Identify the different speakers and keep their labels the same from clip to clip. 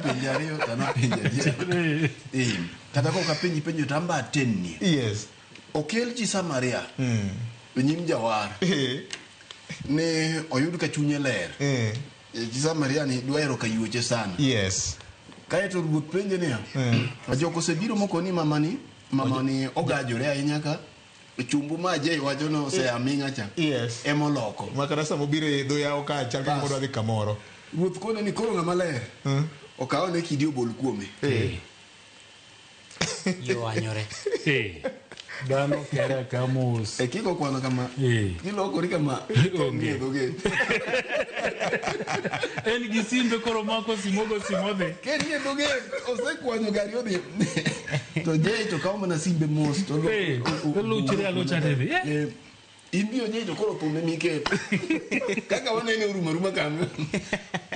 Speaker 1: Openjo ariyo to an apenjo achiel. Eh, kata kok apenji penjo to an be atennie.
Speaker 2: Yes.
Speaker 1: Okel chi Samaria e nyim jawar ne oyud ka chunye ler. Chi Samaria ni dwa hero kayuoche sana.
Speaker 2: Yes.
Speaker 1: Kaeto ruoth penje niya, "Ajok osebiro mokoni mamani, mamani ogajore ahinya ka chumbu ma Jay wacho no osea aming'a cha."
Speaker 2: Yes.
Speaker 1: Emoloko.
Speaker 2: Ma kata sama obiro e dho yawo ka chal ka gima odwa dhi kamoro.
Speaker 1: Ruoth kone ni koro ng'ama ler. Okaw ne kidi obol kuome.
Speaker 3: Ywanyore.
Speaker 4: Dhano kere ka mos.
Speaker 1: E kiko kwano kama. Gilokori kama.
Speaker 4: Onge.
Speaker 1: Nie dho gate.
Speaker 4: En gi simbe koro mako simogo simodhi.
Speaker 1: Kenie dho gate osekwanyo gari odhi. To Jay to kawo mana simbe mos to
Speaker 4: Oluchre alucha ne dhi.
Speaker 1: In bi onye to koro thum emiketo. Kaka wanene orumo aruma kanyo.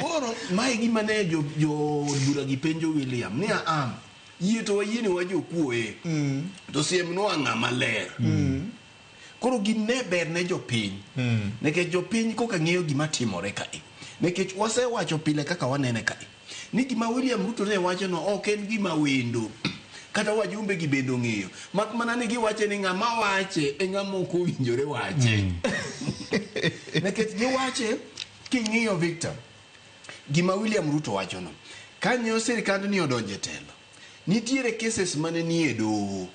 Speaker 1: Koro mae gima ne jo jo od bura gi penjo William ni a yie to wayie ni wajokuoye. To siemnwa ng'ama ler. Koro gine ber ne jopiny. Nikech jopiny koka ng'eyo gima timore kae. Nikech wasewacho pile kaka wanene kae. Ni gima William Ruto ne wacho no ok en gima wendo. Kata wajumbe gi bende ong'eyo. Mak mana ni giwache ni ng'ama wache e ng'ama ok owinjore wache. Nikech giwache king'iyo Victor, gima William Ruto wacho no. Kanyo sirikand ni odonje telo. Nitiere cases mane nie doho.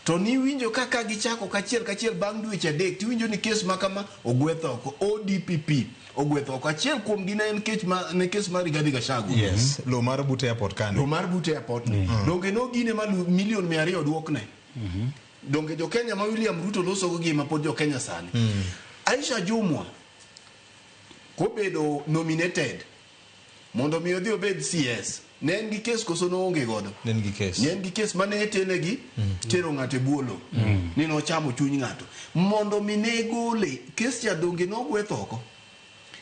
Speaker 1: To niwinjo kaka gichako kachiel kachiel bang' dweche 3 tiwinjo ni kes ma kama ogweth oko. ODPP ogweth oko. Achiel kuom gi ne en kech ma, ne kes mar Rigathi Gachagua.
Speaker 2: Yes. Lowo mar but airport kane.
Speaker 1: Lowo mar but airport ni. Donge nogine ma milion 200 oduokne. Donge jo Kenya ma William Ruto losogo gi ma pod jo Kenya sani. Aisha Jumwa kobedo nominated mondo mi odhi obed CS ne en gi kes koso noonge godo?
Speaker 2: Ne en gi kes.
Speaker 1: Ne en gi kes mane tene gi tero ng'ato e buolo ni nochamo chuny ng'ato mondo mi ne gole kes cha donge nogweth oko.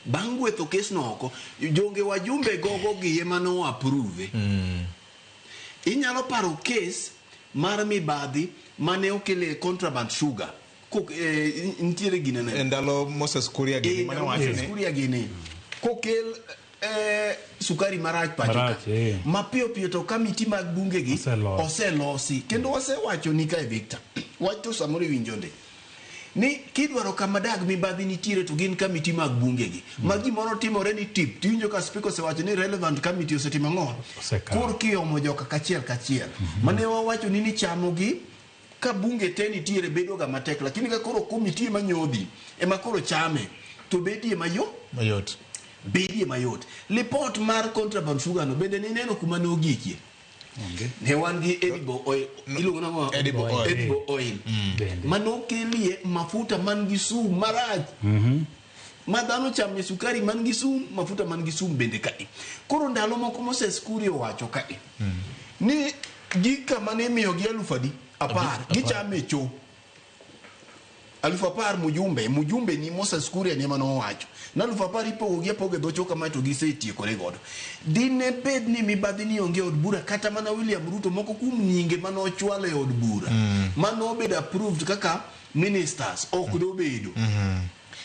Speaker 1: Bang' gwetho kes no oko, jonge wajumbe gogo gi ema no approve. Inyalo paro kes mar mibadhi mane okele contraband sugar. Kok, nitiere gine ne.
Speaker 2: E ndalo Moses Kuria gini mane wacho
Speaker 1: Moses
Speaker 2: ni
Speaker 1: Kuria gini. Kokel sukari marach pacho ka.
Speaker 4: Marach,
Speaker 1: Mapiyo piyo to kamiti mag bunge gi
Speaker 4: Oselosi.
Speaker 1: oselosi. Kendo wasewacho ni kae Victor. Wach to samoro iwinjo ndi. Ni kidwaro kama dag mibadhi nitiere to gin kamiti mag bunge gi. Ma gimoro timore ni tip tiwinjo ka speaker osewacho ni relevant committee osetimo ang'o?
Speaker 4: Osekawo.
Speaker 1: Kor kiomo joka kachiel kachiel. Mane wawacho ni nichamo gi ka bunge te nitiere bedo ga matek, lakini ka koro committee ema nyodhi ema koro chame to bedie mayot.
Speaker 2: Mayot.
Speaker 1: Bedie mayot. Lipot mar contraband sugar no bende nineno kuma ne ogikie.
Speaker 4: Onge.
Speaker 1: Ne wan gi edible oil. Iluongo nang'o?
Speaker 2: Edible oil.
Speaker 1: Edible oil.
Speaker 4: Bende.
Speaker 1: Manokelie mafuta man gi sum marach. Ma dhano chame sukari man gi sum, mafuta man gi sum bende kae. Koro ndalo moko Moses Kuria owacho kae. Ni gika mane imiyogi alufu adi? 10. Gichame cho. 10,000 mujumbe, mujumbe ni Moses Kuria ni ema nowacho. Na 10,000 ipogo gi apoga e dho cho kama to gisetiekore godo. Dine bed ni mibadhi ni onge od bura kata mana William Ruto moko kuom nyinge mane ochwalo e od bura. Mane obedo approved kaka ministers ok dobedo.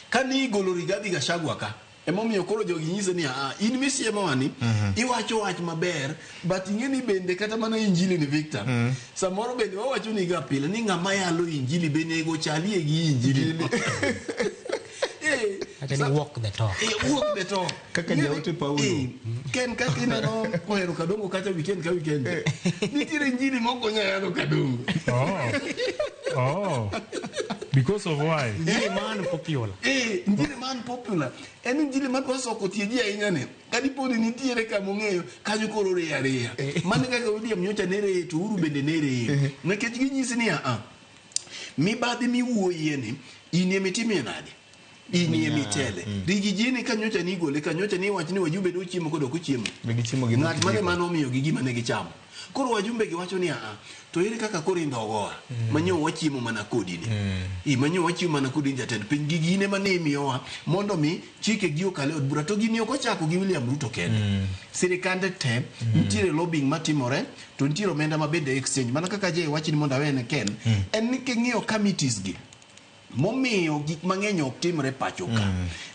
Speaker 1: Kane igolo Rigathi Gachagua ka, emomiyo koro jogi nyise ni a in misiemowa ni iwacho wach maber but ing'e ni bende kata mana injili ni Victor samoro bende wawacho ni ga pile ni ng'ama yalo injili be nego chalie gi injili.
Speaker 3: Acha ni walk the talk.
Speaker 1: Walk the talk.
Speaker 2: Kaka jaote Paulo.
Speaker 1: Ken kaka ineno ohero Kadongo kacha weekend ka weekend. Nitiere injili moko nya yalo Kadongo.
Speaker 4: Oh. Oh. Because of why?
Speaker 3: Injili man popular.
Speaker 1: Injili man popular. En injili madwa soko tie ji ahinya ni. Kadipo ni nitiere kama ong'eyo, kanyo koro reyo areya. Mano kaka William nyocha ne reye to Uhuru bende ne reye. Nikech ginyisi ni a mibadhi miwuoyie ni in ema itimie nade? In ema itele. Rigi jini ka nyocha ni igole, ka nyocha ni iwacho ni wajumbe ne ochiemo kod ok ochiemo.
Speaker 2: Ne gichiemo gi
Speaker 1: Ng'at mane
Speaker 2: kijiko.
Speaker 1: mane omiyogi gima ne gichamo. Koro wajumbe gi wacho ni a to ere kaka koro indhogowa? Manyo wachiemo mana kodi ni. Manyo wachiemo mana kodi ni jatend piny. Gigi in ema ne imiyowa mondo mi chike gi okal e od bura. To gini ok ochako gi William Ruto kende. Sirikande te nitiere lobbying matimore to nitiere omenda ma bende exchange. Mana kaka je wachi ni mondo awene Ken. En ni king'iyo committees gi. Momiyo gik mang'eny ok timre pacho ka.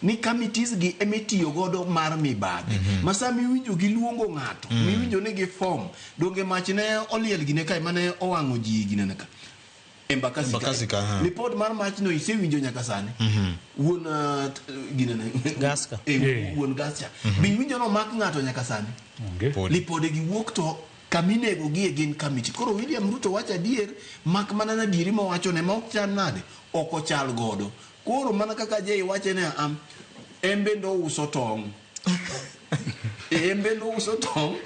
Speaker 1: Ni committees gi emitiyo godo mar mibadhi. Ma sama iwinjo giluongo ng'ato, miwinjo ni gi form, donge mach ne oliel gine kae mane owang'o ji ginene ka. Embakasi
Speaker 2: Embakasi
Speaker 1: kae.
Speaker 2: ka, ha.
Speaker 1: Lipot mar machno isewinjo nyaka sani. Wuon ginene.
Speaker 3: Gas ka.
Speaker 1: Eh,
Speaker 4: Eh.
Speaker 1: wuon gas cha. Be iwinjo nomak ng'ato nyaka sani?
Speaker 4: Onge.
Speaker 2: Podi.
Speaker 1: Lipode gi wuok to kaminego gie gin kamiti. Koro William Ruto wacho adier, mak mana na adieri mowacho ne ma ok chal nade, ok ochal godo. Koro mana kaka Jay wache ne am, en bende ouso tong'. En bende ouso tong'.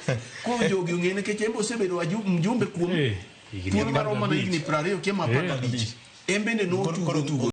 Speaker 1: Koro jogi ong'e nikech en be osebedo mjumbe kuom
Speaker 4: Eh, higni
Speaker 1: thuolo maromo mana
Speaker 4: 15.
Speaker 1: higni 20 kia ma
Speaker 4: Eh.
Speaker 1: 15. En bende notugo tugo.